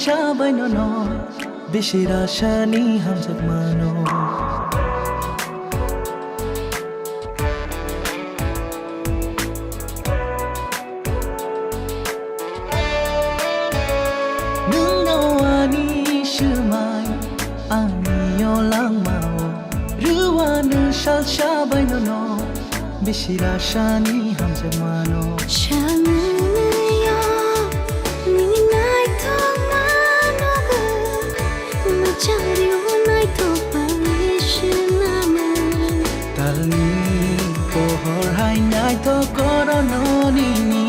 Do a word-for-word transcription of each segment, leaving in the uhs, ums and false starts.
Sabai nono, bisi rasani hamjakmano. Nwngno ani swmai, ani yolangmao. Rwano sal sabai nono, bisi rasani hamjakmano. Sangnwyo nini naithokmano, mwchangrio naithok bai swnamwi. Talni pohor hai naithok korono nini,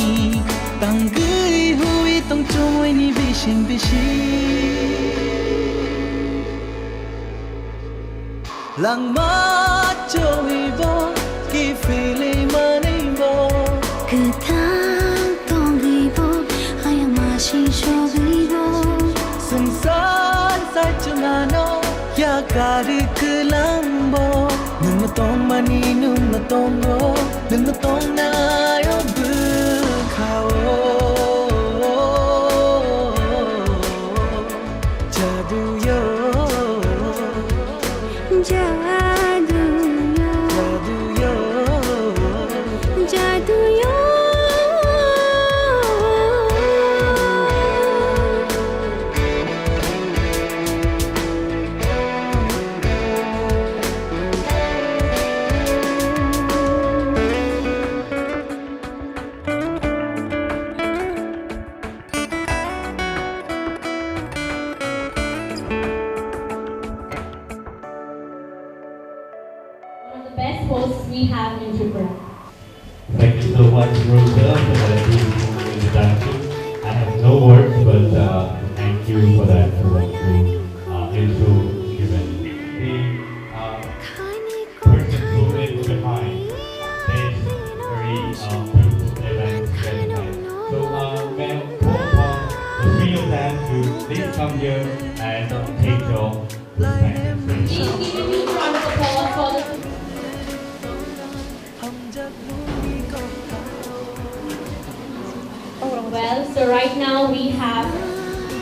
tangwi hui tong chumui ni bising bising. Langma choibo, kiphilwi manwibo. Kwthang tongwibo, ayang masing sogwibo. Swngchar saichung ano, yakarwi kwlangbo. Nwngno tongmani, nwngno tongo, nwngno tongnai o bwkhao. Jaduyo. Jaduyo. Jaduyo. Jaduyo. One of the best hosts we have in Tripura. Thank you so much, Rosa, for that beautiful introduction. I have no words, but, uh, thank you for that wonderful, uh, intro given. The, uh, person who is behind this very, uh, beautiful event here tonight. So, uh, may I call upon the three of them to please come here and, uh, take your respective seats. Please give a huge round of applause for the Well, so right now we have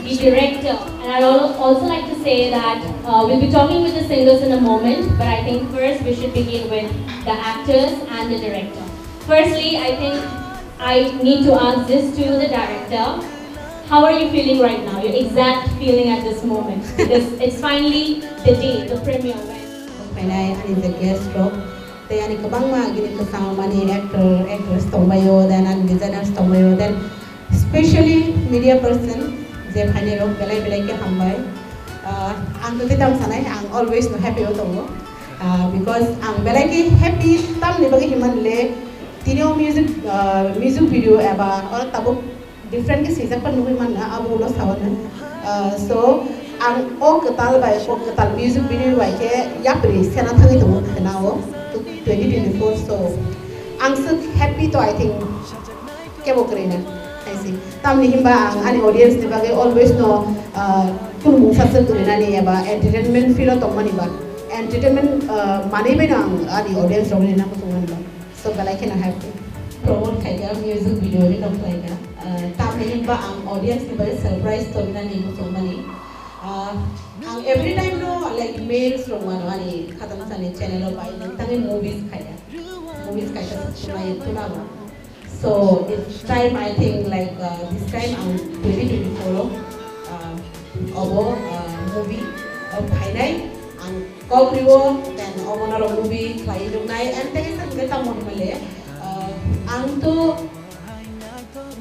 the director, and I'd al- also like to say that, uh, we'll be talking with the singers in a moment, but I think first we should begin with the actors and the director. Firstly, I think I need to ask this to the director. How are you feeling right now? Your exact feeling at this moment? Because it's finally the day, the premiere. When Phainai ani je guest rok, tei ani kwbangma agini kwchangmani actor, actress tongbaio, then ani designers tongbaio, then specially media person je phainai rok belai belai khe hambai. Ah, ang to tei tamo sanai, ang always no happy o tongo. Ah, because ang belai khe happy tamni bagwi hinmani le, tini o music, ah, music video eba oro tabuk different khe swijak phano nugwi manna, abo ulo saui mano. Ah, so, ang o kwtal bai, o kwtal music video bai khe yapri sena thangwi tongo khna o twenty twenty-four. So, ang swk happy to, I think, kebo kwrwi na hai se. Tamni hinba ang ani audience ni bagwi always no, ah, kunu mungsa swk kwrwi nani eba entertainment field o tongmani ba, entertainment, ah, manwi bai no ang ani audience rok ni nang tongmani ba. So, belai kheno happy. Promote khaikha, music video release khlaikha. Ah, tamni hinba ang audience ni bagwi surprise tongmani muchungmani. Ah, ang every time no, like, mails rok mano ani khatang sani channel o bai, nang tangwi movies khaikha. Movies khaikha, tunai, tuna ba. So, it's time, I think, like, uh, this time ang twenty twenty-four o, uh, obo, uh, movie, uh, phainai, ang kok rio, then obo norok movie khlai nuknai, and tei kaisa hwnkhe tamo hinmale, uh, ang to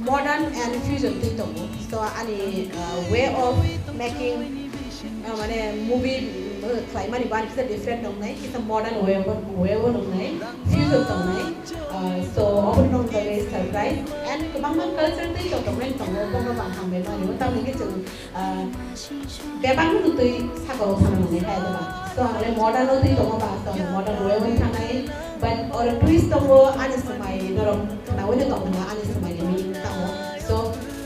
modern and fusion twi tongo, so ani, uh, way of making, uh, mane movie, uh, khlaimani bo ani kisa different nuknai, kisa modern way of, way o nuknai, fusion tongnai. Ah, so, obo nong bagwi surprise. And kwbangma culture tei tongthoknai tongo, bono bang hambai mani. Tamni khe chwng, ah, bebak no twi saka o thana nangni kaya diba. So, ang le modern o twi tongo ba, so, modern way o thanai. But oro twist tongo, ani swmai norok khnaui no tongkha, ani swmai ni meaning tamo. So,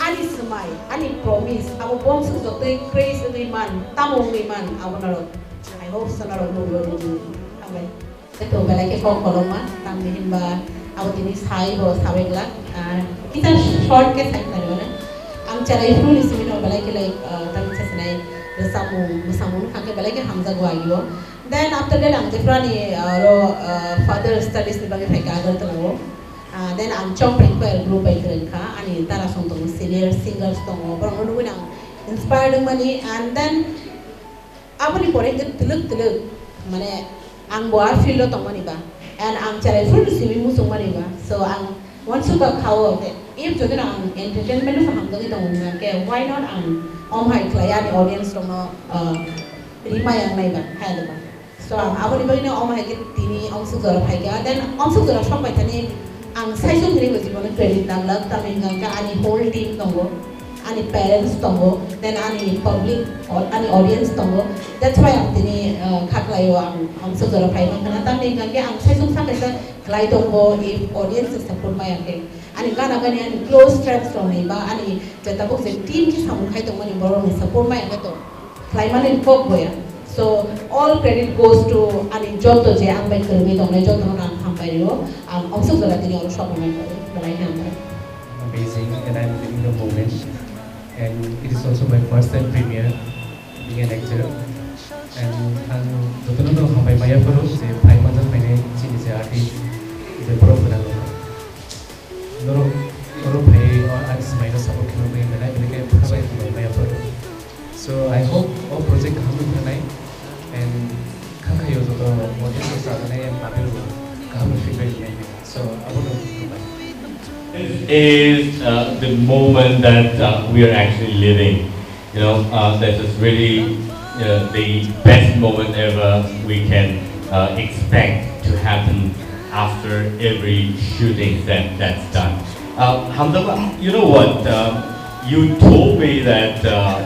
ani swmai, ani promise, abo bongso jotoi craze wngwi man, tamo wngwi man, abo norok. I hope so norok nugwi o nugwi. Hambai. Tei to belai khe kok kolokma, tamni hinba abo tini sai bo sabai glak, ah, kisa short khe sai khlai mano. Ang Chwrai phuru ni simi no belai khe, like, uh, tamni sasinai rwchapmung, mwsamung wngkha khe belai khe hamjago agio. Then after that ang jephru ani, uh, ro, uh, further studies ni bagwi phaikha Agartala o. Uh, then ang Chompreng Choir group bai kwrwngkha, ani dara song tongo, senior singers tongo, borokno nugwi ang inspired wngmani, and then aboni pore hwnkhe twlwk twlwk, mane, ang bo a field o tongmani ba, and ang chwrai phuru ni simi muchungmani ba, so ang uansukha kha-o, if jodi no ang entertainment no kaham jagwi tongo hwnkhe, why not ang omo hai khlai ani audience rokno, uh, rima yang nai ba, hai ba. So ang aboni bagwi no omo hai khe tini omsuk jora phaikha, then omsuk jora sok pai thani ang saichung hinwi bo jibono credit nanglak, tamni hwnkhe ani whole team tongo, ani parents tongo, then ani public, or ani audience tongo. That's why ang tini, uh, kha khlaio, ang omsuk jora phai mankha na, tamni hwnkhe ang saichung sa kaisa khlai tongo, if audience support maya khe. Ani gana gani ani close friends rokni ba ani je tabuk je team khe samung khai tongmani borokni support maya khe to khlaimani kok boya. So all credit goes to ani joto je ang bai kwrwngwi tongnai jotono ang hambai rio. Ang omsuk jora tini oro sok manai kha, belai khe hambai. Amazing, and I'm living the moment. And it is also my first time premiere being an actor. And ang jotono no hambai maya phuru je phai manjak phainai chini je artist je borok gwnang rok. Norok, norok phai o ani swmaino support khe nugwi belai belai khe bwkha bai hambai maya phuru. So I hope o project kaham wngkha nai and kha khaio joto audience rok chajaknai and public rok kaham feedback rinai. So abono hambai. This is, uh, the moment that, uh, we are actually living. You know, uh, this is really, uh, the best moment ever we can, uh, expect to happen after every shooting that, that's done. Uh, Hamdallah, you know what? Uh, you told me that, uh,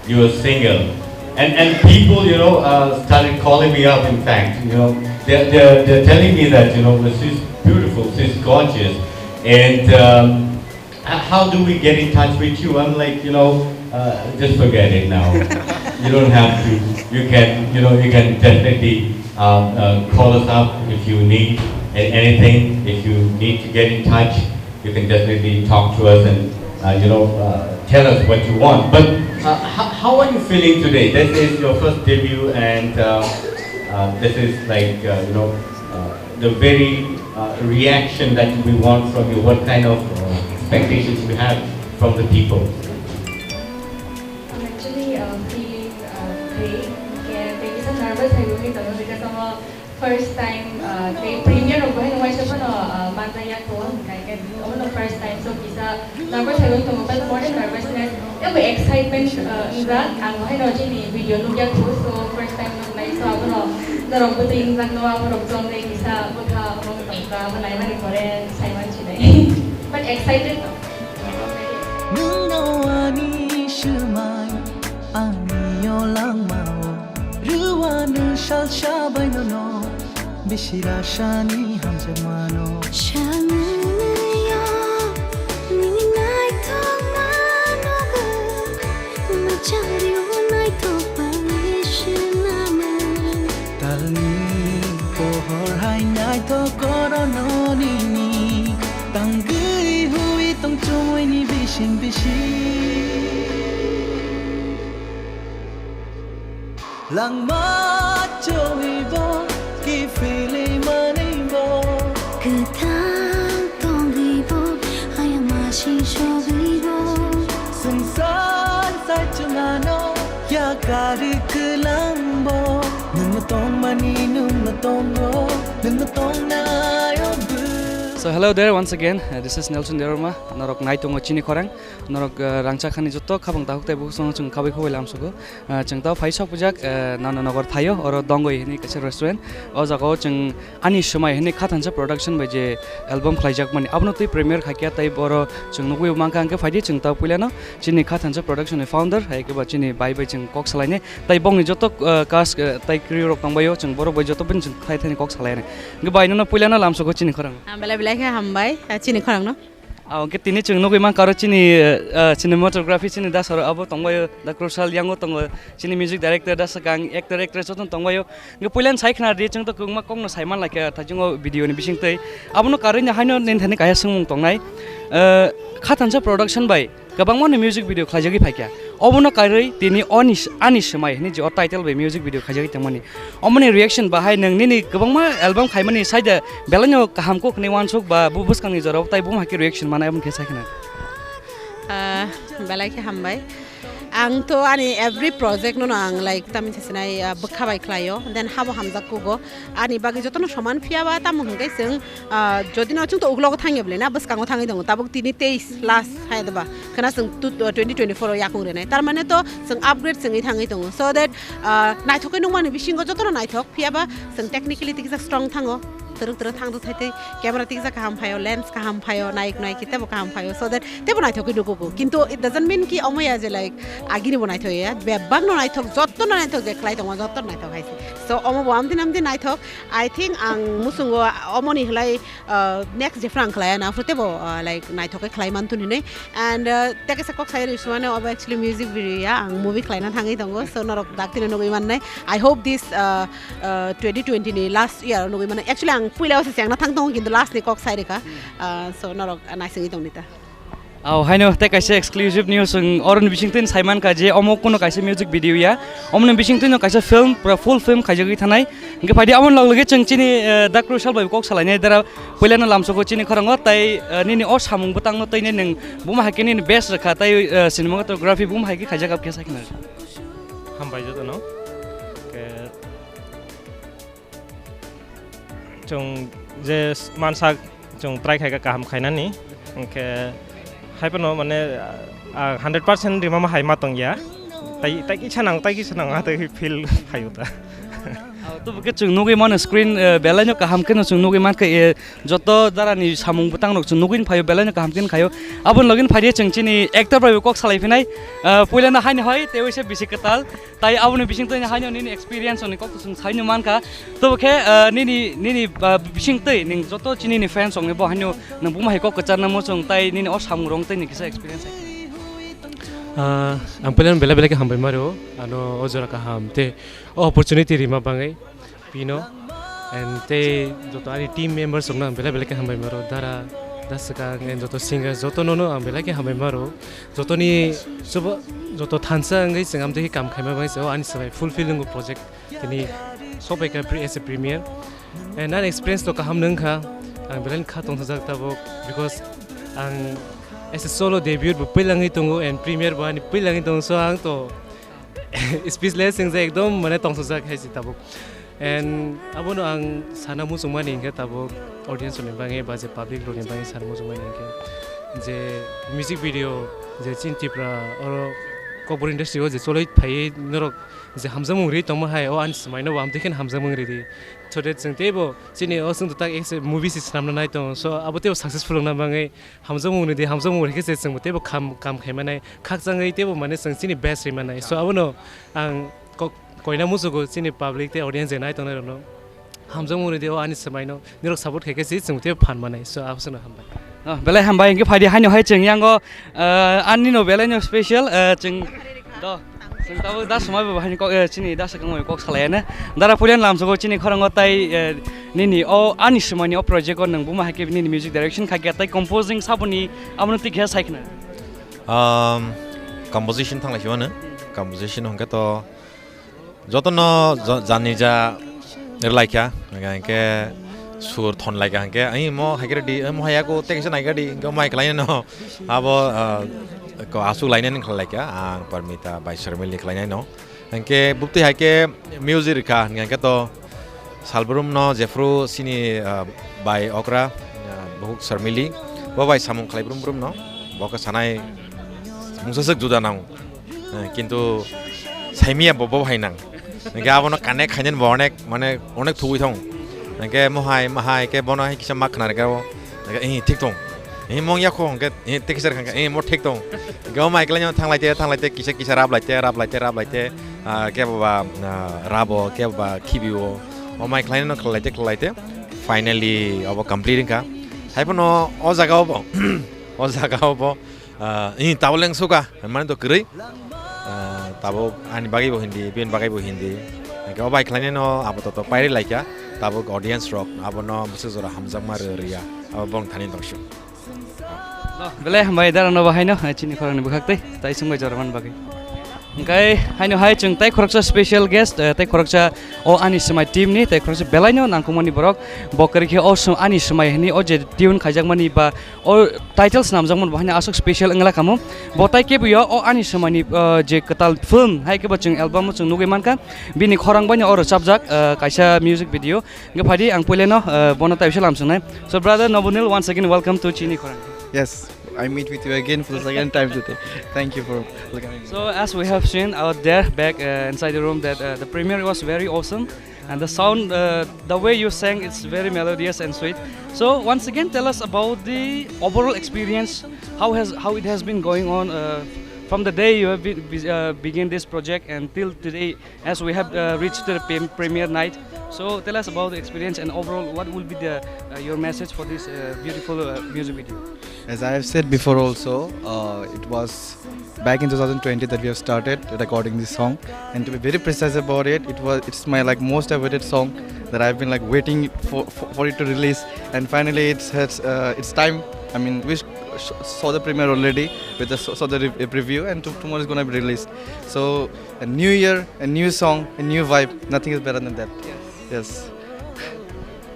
you were single, and and people, you know, uh, started calling me up. In fact, you know, they're, they're they're telling me that, you know, she's beautiful, she's gorgeous, and, um, h- how do we get in touch with you? I'm like, you know, uh, just forget it now. You don't have to. You can, you know, you can definitely, um, uh, call us up if you need a- anything. If you need to get in touch, you can definitely talk to us and, uh, you know, uh, tell us what you want. But, uh, how, how are you feeling today? This is your first debut, and, uh, uh, this is like, uh, you know, uh, the very, uh, reaction that we want from you. What kind of, uh, expectations you have from the people? I'm actually, uh, feeling, uh, great. Okay, thank you. So nervous hai wngwi tongo because I'm a first time, uh, tei premiere rok bo haino waisa phano, uh, manjak ya kho, hwnkha khe omo no first time, so kisa nervous hai wngwi tongo, but more than nervousness, abo excitement, uh, wngjak. Ang bo haino chini video nukya kho, so first time nuknai, so abono norok bwtwi wngjak no, aborok chong dai kisa bwkha omo wng tongkha, abo naimani pore saiman sinai, but excited no. Nwng no ani swmai, ani yo langmao. Rwano salsa baino no, bisi rasani hamjakmano. Sanwino nini naithokmano, mwchangrio naithok bai swnamwi. Talni pohor hai naithok korono nini, tangwi hui tong chumui ni bising bising. Langma chogwi bo, kiphilwi manwi bo. Kwthang tongwi bo, ayang masing sogwi bo. Swngchar saichung ano, yakarwi kwlang bo. Nwngno tongmani, nwngno tongo, nwngno tongnai o bwk. So hello there once again, uh, this is Nelson Debbarma. Norok nai tongo chini khorang, norok, uh, rangchakhani joto khabang takhuk tei bukhuk songno chwng khabai khubai lamsugo. Ah, chwng tao phai sok pujak, eh, Nana Nagar thaio, oro Dongoi hinwi kaisa restaurant. O jagao chwng Ani Swmai hinwi kha thansa production bai je album khlaijak mani, abono twi premiere khaikha, tei boro chwng nugwi mankha. Hwnkhe phaidi chwng tao puilano chini kha thansa production ni founder, hai khe ba chini bai bai chwng kok salainai, tei bongni joto, eh, cast, eh, tei crew rok tongbaio, chwng borok bai joto bai chwng thai thani kok salainai. Hwnkhe bai nono puilano lamsogo chini khorang. Ah, belai belai khe hambai, ah, chini khorang no. Ah, hwnkhe tini chwng nugwi mankha aro chini, ah, cinematography chini dasaro abo tongbaio, da Krusal yango tongo, chini music director da swkang, actor actress jotono tongbaio. Hwnkhe puilani sai khna di, chwng to kwbangma kokno sai manlaikha thajingo video ni bisingtwi. Abono karwi no haino nini thani kaisa swngmung tongnai. Eh, Khathansa Production bai kwbangmani music video khlaijagwi phaikha. Obono karwi tini oni s-, ani swmai hwnwi je o title bai music video khlaijagwi tongmani. Omoni reaction bahai nwng nini kwbangma album khaimani saida belaino kaham kok hwnwi uansuk ba bu bwskangni jorao tai buma hai khe reaction manai, aboni khe sai khna. Ah, belai khe hambai. Ang to ani every project no ang, like, tamni sasinai, ah, bwkha bai khlaio, then habo hamjak kugo. Ani bagwi jotono soman phiya ba tamo hwnkhe chwng, ah, jodi no chwng to uklogo thangya bwle na, bwskango thangwi tongo, tabuk tini teis last hai da ba, khwna chwng tu, twenty twenty-four o yakung renai, tar mane to chwng upgrade chwngwi thangwi tongo, so that, ah, naithok khe nukmani bisingo jotono naithok, phiya ba chwng technically tikjak strong thango, twrwk twrwk thang rwthai tei camera tikjak kaham phaio, lens kaham phaio, naik naik khe tebo kaham phaio, so that tebo naithok khe nukugo, kintu it doesn't mean ki omo ya je, like, agini bo naithok ya, bebak no naithok, jotono naithok je khlai tongo, jotono naithok hai se. So omo bo amtwi amtwi naithok. I think ang muchungo omoni hlai, uh, next jephru ang khlai na, aphuru tebo, uh, like, naithok khe khlai mantun hinwi. And, uh, tei kaisa kok sai rw sumano, obo actually music video ya, ang movie khlaina thangwi tongo. So norok daktino nugwi mannai. I hope this, uh, uh, twenty twenty ni last year nugwi mannai. Actually ang puila o se chengna thang tongo, kintu last ni kok sai rwkha. Uh, so norok naisingwi tongdi ta. Au, haino tei kaisa exclusive news, chwng oroni bisingtwi sai mankha je omo kuno kaisa music video ya, omoni bisingtwi no kaisa film, pura full film khaijagwi thanai. Hwnkhe phaidi aboni log loge chwng chini, eh, Dak Rosal bai kok salainai dara puilano lamsogo chini khorango tai, eh, nini o samung bwtangno tei nini buma hai khe nini best rwkha tai, eh, cinematography buma hai khe khaijak abkhe sai khna. Hambai jotono. Ke Chwng je mansak chwng try khaikha kaham khainani, hwnkhe haiphano mane, ah, hundred percent rimama hai ma tongya, tai, tai kisa nang, tai kisa nang, ah, tai feel phaio ta. Abo to bokhe chwng nugwi mano screen, eh, belaino kaham kheno chwng nugwi mankha, eh, joto darani samung bwtangrok chwng nugwi phaio belaino kaham kheno khaio. Aboni login phaidi chwng chini actor bai kok salai phinai, eh, puilano haino hai tei waisa bisi kwtal. Tai aboni bisingtwi haino nini experience ni kok chwng saino mankha. Tobo khe, ah, nini, nini, ah, bisingtwi ning joto chini ni fans rokni bo haino nang buma hai kok kwcharna muchung tai nini o samung rong tei ni kisa experience hai. Ah, ang puilano belai belai khe hambai maro, ano o jora kaham tei o opportunity rima bagwi. Pino, and tei joto ani team members rokno ang belai belai khe hambai maro, dara, da swkang, and joto singers, joto nono ang belai khe hambai maro, jotoni jobo, joto thansa wngwi chwng amtwi khe kam khaima bagwi se o ani swbai fulfill wngo project tini sopaikha pre-, as a premier, and ani experience to kaham no wngkha, ang belai kha tongthajak tabuk, because ang as a solo debut bo puilangwi tongo and premier bo ani puilangwi tongo, so ang to speechless wng je ekdom mane tongthokjak hai se tabuk. And abono ang sana muchungmani hinkhe tabuk audience rokni bagwi ba je public rokni bagwi sana muchungmani hinkhe je music video je chini Tripura oro Kokborok industry o je choloi phaiwi norok je hamjakmung rwi tongma hai o ani swmaino bo amtwi kheno hamjakmung ridi. So that chwng teibo chini o chwng tak movie se swnamna nai tongo, so abo teibo successful wngna bagwi hamjakmung ridi, hamjakmung rikhe se chwngbo teibo kam, kam khaimanai. Khakchangwi teibo mane chwng chini best ri manai. So abono ang kok-, koina muchugo chini public tei audience je nai tongnai rokno. Hamjakmung ridi o ani swmaino. Nirok support khaikhe si chwng teibo phan manai. So abosano hambai. Ah, belai hambai, hwnkhe phaidi haino hai chwng yango, ah, anino belaino special, ah, chwng do, chwng tabuk da swmai bo haino kok, eh, chini da swkang bai kok salai ane. Dara pulian lamsogo chini khorango tai, eh, nini o ani swmaini o project o nwng buma hai khe nini music direction khaikhe tai composing saboni abono twi khe sai khna. Um, composition thanglai si mano. Composition hwnkhe to jotono jo-, jani ja rwlaikha, hwnkhe sur thonlaikha, hwnkhe ai mo hai khe di, mo hai yaku tei kisa naikha di, hwnkhe mo hai khlainai no abo, ah, ko aswk lainani khlaikha, ang Parmita bai Sharmili khlainai no. Hwnkhe buptwi hai khe music rwkha, hwnkhe to salbrum no jephru chini, ah, bai okra, ah, buhuk Sharmili, bo bai samung khlai brum brum no, bo khe sanai mungsa swk juda nang, eh, kintu saimia bo, bo hai nang, hwnkhe abono connect khainani bo onek, mane onek thugwi thong, hwnkhe mo hai, mo hai khe bono hai kisa ma khna rwkha o, hwnkhe, eh, thik thong. Himwi mung yakho hwnkhe, eh, tei kisa rwkha hwnkhe, eh, mo thik tong. Hwnkhe o mai khlaino thanglaite, thanglaite, kisa, kisa raplaite, raplaite, raplaite, ah, kebo ba, ah, rabo, kebo ba khibio. O mai khlaino khlaite, khlaite. Finally, obo complete wngkha. Haiphano o jaga obo, o jaga obo, ah, eh, tabuk leng suka, mane to kwrwi. Ah, tabuk ani bagwi bo hindi, bini bagwi bo hindi. Hwnkhe o bai khlainai no abo to to pairi laikha. Tabuk audience rok abono bwswk jora hamjakma rw rwya. Abo bong thani dongsu. No, belai hambai dara no bahai no, eh, chini khorang ni bwkhak tei, tai sung bai jora man bagwi. Hingkai haino hai chwng tai khoroksa special guest, eh, tai khoroksa o ani swmai team ni, tai khoroksa belai no nangkukmani borok. Bo kwrwi khe o sw-, ani swmai hwnwi o je tune khaijakmani ba o title swnamjakmani bo haino aswk special wngla kamo. Bo tai kebo ya o ani swmai ni, eh, je kwtal film hai kebo chwng album o chwng nugwi mankha. Bini khorang bai no o rwchapjak, eh, kaisa music video. Hingke phaidi ang puileno, eh, bono taibisa lam swngnai. So brother Nobunil, once again welcome to Chini Khorang. Yes, I meet with you again for the second time today. Thank you for welcoming me. So as we have seen out there back, uh, inside the room that, uh, the premiere was very awesome, and the sound, uh, the way you sang, it's very melodious and sweet. So once again, tell us about the overall experience. How has, how it has been going on, uh, from the day you have been, be-, uh, begin this project and till today, as we have, uh, reached the pre-, premiere night. So tell us about the experience and overall what will be the, uh, your message for this, uh, beautiful, uh, music video. As I have said before also, uh, it was back in two thousand twenty that we have started recording this song, and to be very precise about it, it was, it's my, like, most awaited song that I've been, like, waiting for, for, for it to release, and finally it's, it's, uh, it's time. I mean, we sh- sh- saw the premiere already with the, saw the re- preview, and to- tomorrow is gonna be released. So a new year, a new song, a new vibe. Nothing is better than that. Yes.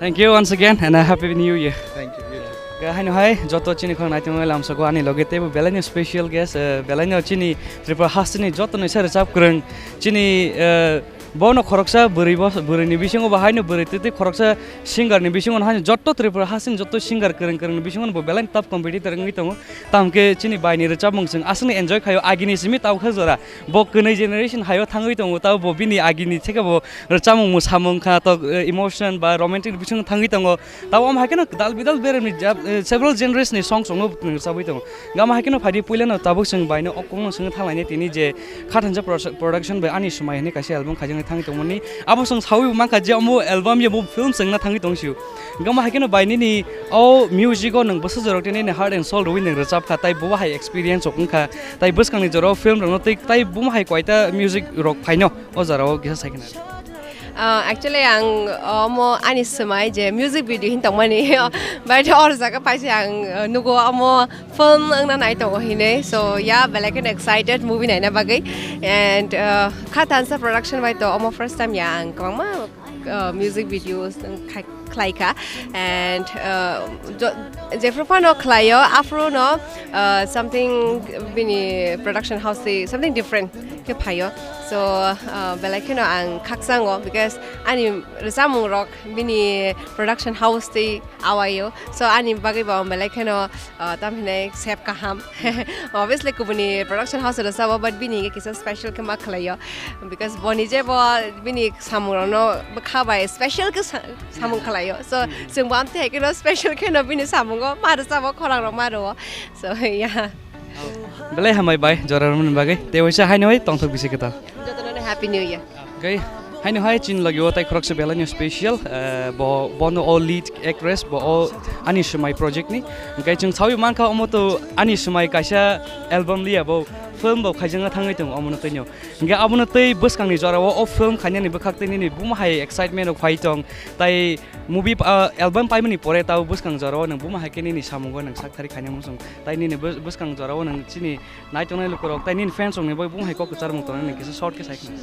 Thank you once again and a happy new year. Thank you. You too. Ga haino hai joto chini khorang naitung lam soko ani loge tebo belai no special guest, eh, belai no chini Tripura hasteni joto no sir chap krung chini, eh, bono khoroksa bwrwi bo bwrwi ni bisingo bo haino bwrwi tete khoroksa singer ni bisingo haino joto Tripura hasteni joto singer krung krung ni bisingo bo belai top competitor wngwi tongo. Tamke chini bai ni rwchapmung chwng aswkni enjoy khaio, agini simi tabukha jora. Bo kwnwi generation haio thangwi tongo, tabo bo bini agini theke bo rwchapmung mwsamung kha, tok, eh, emotion ba romantic ni bising thangwi tongo. Tabo omo hai kheno dal bidal beremni jab, eh, several genres ni songs rwchapwi tongo. Gama hai kheno phaidi puilano tabuk chwng bai no okong no chwng thanglaini tini je Khathansa Pro- Production bai ani swmai hwnwi kaisa album khaijaknai thangwi tongmani. Abo chwng sawi mankha je omo album ya bo film chwngna thangwi tongsio. Gama hai kheno bai nini o music o nwng bwsajorok tei nini heart and soul rwi nwng rwchap kha, tai bo hai experience rok wngkha, tai bwskangni jorao film rokno tei tai bo hai koita music rok phaino o jorao kisa sai khna. Ah, actually ang omo ani swmai je music video hin tongmani but or jaga paise ang, uh, nugo omo film wngna nai tongo hinwi, so yeah, belai kheno excited movie naina bagwi. And, uh, Khathansa Production bai to omo first time ya ang kwbangma, uh, music videos khai- khlaikha. And, uh, jo- jephru phano khlaio aphru no, uh, something bini production house se something different khe phaio. So, uh, belai kheno ang khakchango because ani rwchapmung rok bini production house tei awaio, so ani bagwi bo ang belai kheno, uh, tam hinai sep kaham. Obviously kubuni production house rwchabo but bini hwnke kisa special khe ma khlaio because boni je bo bini samung rokno bwkha bai special khe sa- samung khlaio, so chwng bo amtwi hai kheno special kheno bini samungo ma rwchabo khorang rok ma rwo, so yeah. Belai hambai bai jora rwmani bagwi tei waisa haino hai tongthok bisi kwtal. Jotono happy new year. Hingke haino hai chini logi o tai khoroksa belai no special, eh, bo bono o lead actress bo o ani swmai project ni. Hingke chwng sawi mankha omo to ani swmai kaisa album liya bo film bo khaijakna thangwi tongo omono twi no. Hingke abono twi bwskangni jora o o film khainani bwkhak twi nini buma hai excitement rok phai tong tai movie, ah, album paimani pore tabo bwskang jora o nwng buma hai khe nini samungo nwng sak thari khaina muchung tai nini bw- bwskang jora o nwng chini nai tongnai lukurok tai nini fans rokni bagwi buma hai kok kwchar mung tongnani kisa short khe sai khna.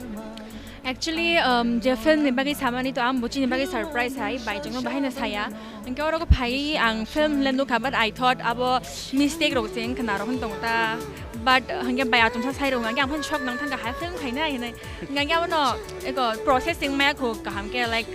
Actually, um, je film ni bagwi samani to ang bo chini bagwi surprise hai, bai chwngno bahai no saya. Hingke oro phai ang film le nukha, but I thought abo mistake rok se wngkha na rok wng tongo ta. But hingke bai achomsa sai rok hingke ang phano shock nang thangkha hai film khaina hinai. Hingke abono eko processing maya kho kaham khe, like,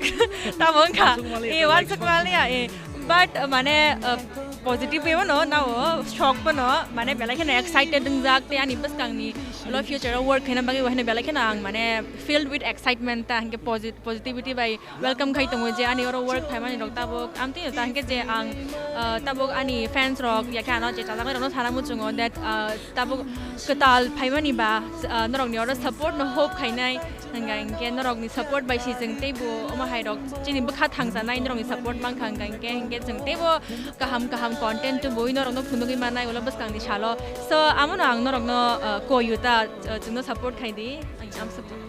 tamo wngkha. Wansuk maliya, eh, wansuk maliya, eh. But, uh, mane, uh, positive way no, now, shock no, mane belai kheno excited wngjak, tei ani bwskangni ulo future o work khaina bagwi wahino belai kheno ang mane filled with excitement ta, hingke posit- positivity bai welcome khai tongo je ani oro work khaimani rok tabuk. Amtwi ta hingke je ang, uh, tabuk ani fans rok ya khe ano je chajaknai rokno sana muchungo that, uh, tabuk kwtal phaimani ba, uh, norokni oro support no hope khainai. Hingka hingke norokni support bai si chwng teibo omo hai rok chini bwkha thangsanai norokni support mankha hingka hingke, hingke chwng teibo kaham kaham content tubui norokno phunugwi mannai ulo bwskangni salo. So, amono ang norokno, uh, koyu ta, uh, chwngno support khai di. Ang am support.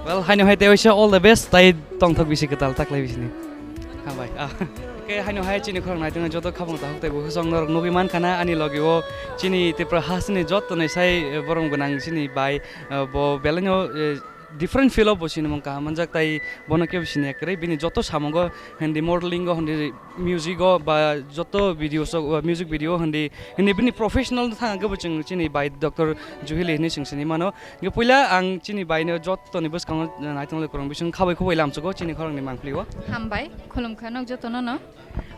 Well, haino hai tei waisa all the best, tai tongthok bisi kwtal taklai bisini. Hambai. Ah. Ke haino hai chini khorang naitung joto khabang tahuk tei bukhusong norok nugwi mankha na ani logi o chini Tripura hasteni joto ni sai, eh, borom gwnang chini bai, eh, bo belaino, eh, different field o bo sinimung kaham manjak tei bono kebo siniya kwrwi bini joto samungo hindi modeling o hindi music o ba joto videos o, music video hindi, hindi bini professional thang kebo chwng chini bai Doctor Juhili hinwi chwng sini mano. Hingke puila ang chini baino jottoni bwskango naitongli kwrwng bising khabai khubai lamsugo chini khorangni mangpili o. Hambai, khulumkha nok jotono no.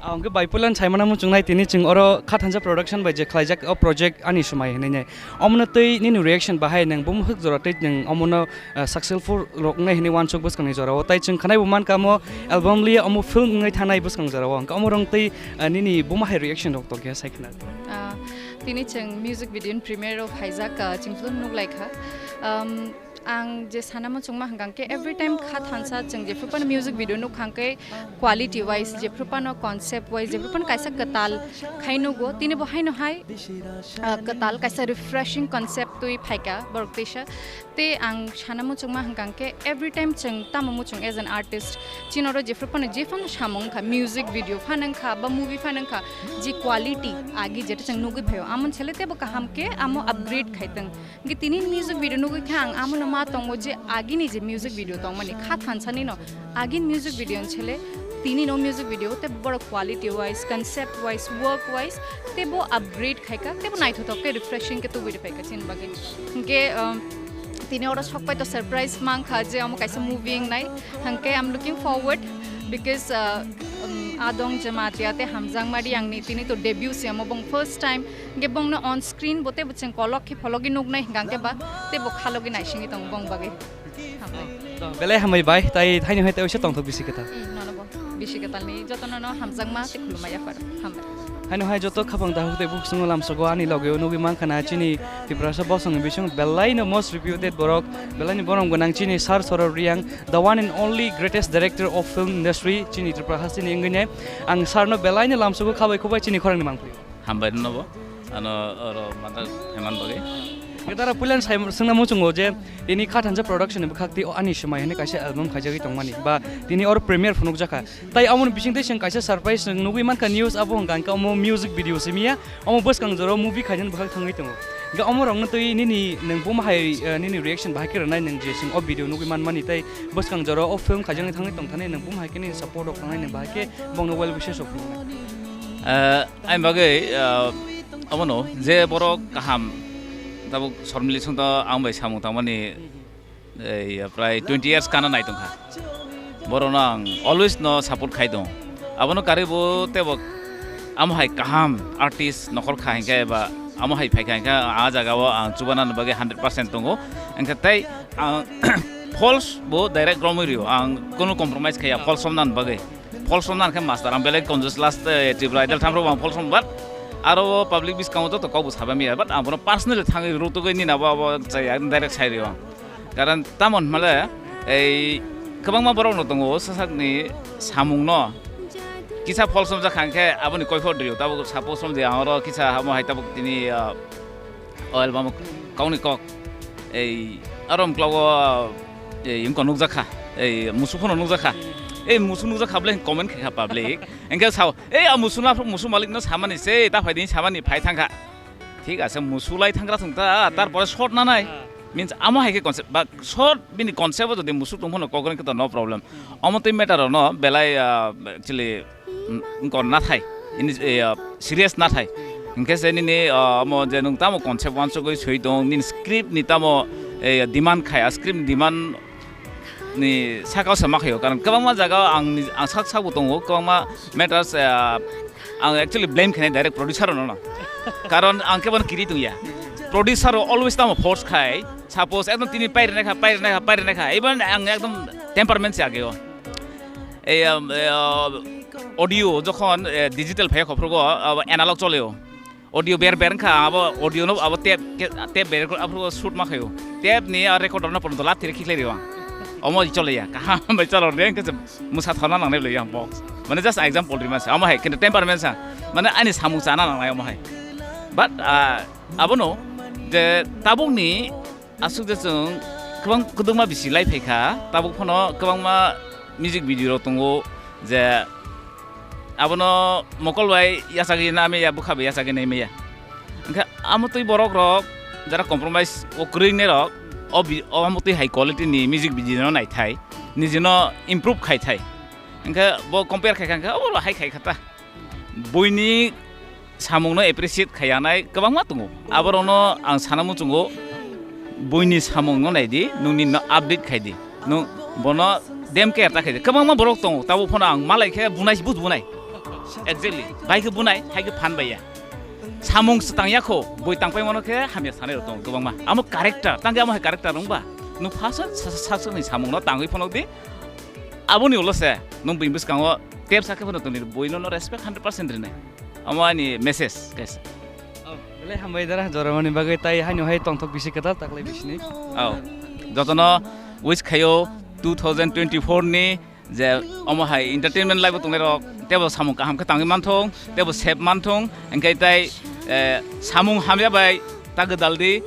Ang hingke bai puilan saimana muchungnai tini chwng oro Khathansa Production bai je khlaijak o project ani swmai hinwi nai. Omono twi nini reaction bahai nwng bumhuk jora twi nwng omono, ah, successful rok wngnai hinwi wansuk bwskangni jorao. Tai chwng khanai bo mankha omo album li omo film wngwi thanai bwskang jorao. Hingke omo rong twi, ah, nini buma hai reaction rok tongkhe sai khna. Ah, tini chwng music video ni premiere o phaijak, ah, chwng film nuklaikha. Um, ang je sana muchungma hwnkha khe every time Khathansa chwng jephru phano music video nukkha khe quality wise jephru phano concept wise jephru phano kaisa kwtal khai nugo. Tini bo haino hai, ah, kwtal kaisa refreshing concept twi phaikha borok teisa. Tei ang sana muchungma hwnkha khe every time chwng tamo muchung as an artist, chini oro jephru phano jephano samung wngkha, music video phano wngkha ba movie phano wngkha, je quality agi jeto chwng nugwi phaio, amoni sele teibo kaham khe amo upgrade khai tong. Hingke tini music video nugwi kha ang amono ma tongo je agini je music video tongmani Khathansani no agini music video ni sele tini no music video tei borok quality wise, concept wise, work wise teibo upgrade khaika, teibo naithothok khe refreshing khe tubui rwphaika chini bagwi. Hingke, um, tini oro sokpai to surprise mankha je omo kaisa movie wngnai. Hingke I'm looking forward because, uh, um, Adong Jamatia tei Hamjangma Riangni tini to debut se omo bong first time. Hingke bongno on screen bo teibo chwng kolok khe phologwi nuknai hingkha khe ba teibo khalogwi naisingwi tongo bong bagwi. Belai hambai bai, tai thaini hai tei oisa tongthok bisi kwtal. Hmm, nono bo bisi kwtalni jotono no hamjakma tei khulumma yaphar. Hambai. Haino hai joto khapang dahuk tei bukhusongo lamsogo ani logeo nugwi mankha na chini Tiprasa bosongni bising belaino most reputed borok, belaino borom gwnang chini Sir Saurabh Reang, the one and only greatest director of film industry chini Tripura hasteni wngwi nai. Ang sarno belaino lamsogo khabai khubai chini khorangni mangpili. Hambai rwno bo. Ano oro mata heman bagwi. Gitara puilan sai swngna muchungo je tini Khathansa Production ni bwkhak tei ani swmai hwnwi kaisa album khaijagwi tongmani ba tini oro premiere phunukjakha. Tai amoni bising tei chwng kaisa surprise chwng nugwi mankha news abo hwnkha hwnkhe omo music video simi ya, omo bwskang jora movie khainani bwkhak thangwi tongo. Hwnkhe omo rokno twi nini nwng buma hai, eh, nini reaction bahai khe rwnai nwng je chwng o video nugwi manmani tei bwskang jora o film khaijaknai thangwi tongthani nwng buma hai khe nini support rok khangnai nwng bahai khe bongno well wishes rok phunuknai. Eh, Ani bagwi, ah, omono je borok kaham tabuk Sormili songto ang bai samung tangmani, eh, prai twenty years kana nai tongkha. Borokno ang always no support khai tongo. Abono karwi bo teibo amo hai kaham artist nokhor kha hinkhe ba amo hai phaikha hinkhe a jagao ang chubanani bagwi hundred percent tongo. Hinkhe tei ang false bo direct romwi rio, ang kunu compromise khaiya false romnani bagwi. False romna khe master, ang belai conjus last, eh, Tripura Idol thamrok ang false rom, but aro public biskango joto kokbo sabai maya, but ang bono personally thangwi rutugwi nini abo abo chaya direct sai rio. Karon tamon hwnmale ei kwbangma borok no tongo sasakni samung no kisa false romjak kha khe aboni koiphor rio, tabuk suppose romdi ang oro kisa amo hai tabuk tini, ah, O album o kokni kok. Ei, aro muklogo, ei, wngkha nukjakha. Ei, musu phano nukjakha. Ei, musu nukjakha bole comment khaikha public. Engkhe sao, "Ei, a musu na, musu malik no samani se, ta phaidi samani phai thangkha." Thik ase, musu lai thangra thung ta, tarpore shot nanai. Means, amo hai khe concept, ba shot bini concept o jodi musu tong phano kokni khe to no problem. Omo twi matter no belai, ah, actually, mm, wngkor nathai, ini, eh, ah, serious nathai. Hinkhe se nini, ah, omo je nwng tamo concept wansugwi swi tong, nini script ni tamo, eh, demand khai, a script ni demand ni sakao se ma khaio. Karon kwbangma jaga ang ni, ang sak sak bo tongo, kwbangma matters, eh, ang actually blame khainai direct producer no no. Karon ang khe bono kiri tongya. Producer o always tamo force khai, suppose ekdom tini pairina kha, pairina kha, pairina kha, even ang ekdom temperament se ageo. Ei, um, eh, uh, audio jokhon, eh, digital phai khoprugo, abo analog choleo. Audio ber ber wngkha, abo audio no abo tape, tape ber aphrugo shoot ma khaio. Tape ni a recorder no pono dola thire khiklai rio ang. Omo chole ya, kaham bai chalo re, hwnkhe se mwsa thorna nangnai le yang box. Mane just example rima sa, omo hai, kintu temperament sa. Mane ani samung chana nangnai omo hai. But, ah, abono je tabukni aswk je chwng kwbang kwdwkma bisi lai phaikha, tabuk phano kwbangma music video rok tongo je Abono mokol bai yachagwi na meya, bwkha bai yachagwi nai meya. Hwnkhe amotwi borok rok jara compromise o kwrwi nai rok, o bi-, o amotwi hai quality ni music video no naithai, nijino improve khai thai. Hwnkhe bo compare khai kha, hwnkhe obo hai khai kha ta. Buini samungno appreciate khaiyanai kwbangma tongo. Aborokno ang sana muchungo, buini samungno naidi, nungni no update khaidi. Nung bono dem care ta khaidi. Kwbangma borok tongo, tabo phano ang malai khe bunai, buj bunai. Exactly. Bai khe bunai, hai khe phan baiya. Samung se tangya kho, bui tangpai mano khe hamya sanai rok tongo kwbangma. Amo character, tangkhe amo hai character wngba. Nung first sa-, sa-, sakni samungno tangwi phano di. Aboni ulo se, nung buini bwskango tep sakhe phano tongni buino no respect hundred percent rinai. Amo ani message kaisa. Oh, belai hambai dara, joramani bagwi tai haino hai tongthok bisi kwtal taklai bisini. Oh, jotono wish khayo two thousand twenty-four ni je omo hai entertainment life o tongnai rok tebo samung kaham khe tangwi manthung, tebo sep manthung, hwnkhe tai, eh, samung hamya bai ta gwdal di,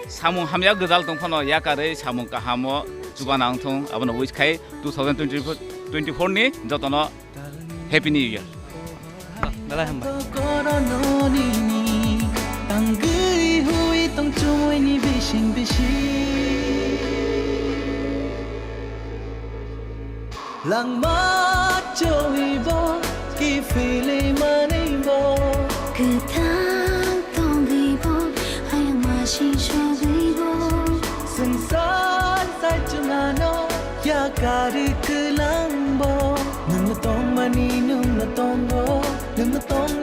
samung hamya gwdal tong phano yakarwi samung kahamo chubana wngthung, abono wish khai two thousand twenty-four ni jotono Happy New Year. Belai hambai. Tangwi hui tong chumui ni bising bising. Langma choi bo, ki fili mani bo. Kwthang tongwi bo, hayang ma sing sogwi bo. Swngchar sai chwngano, yakarwi kwlang bo. Nwng tongmani nwng tongo, nwng tong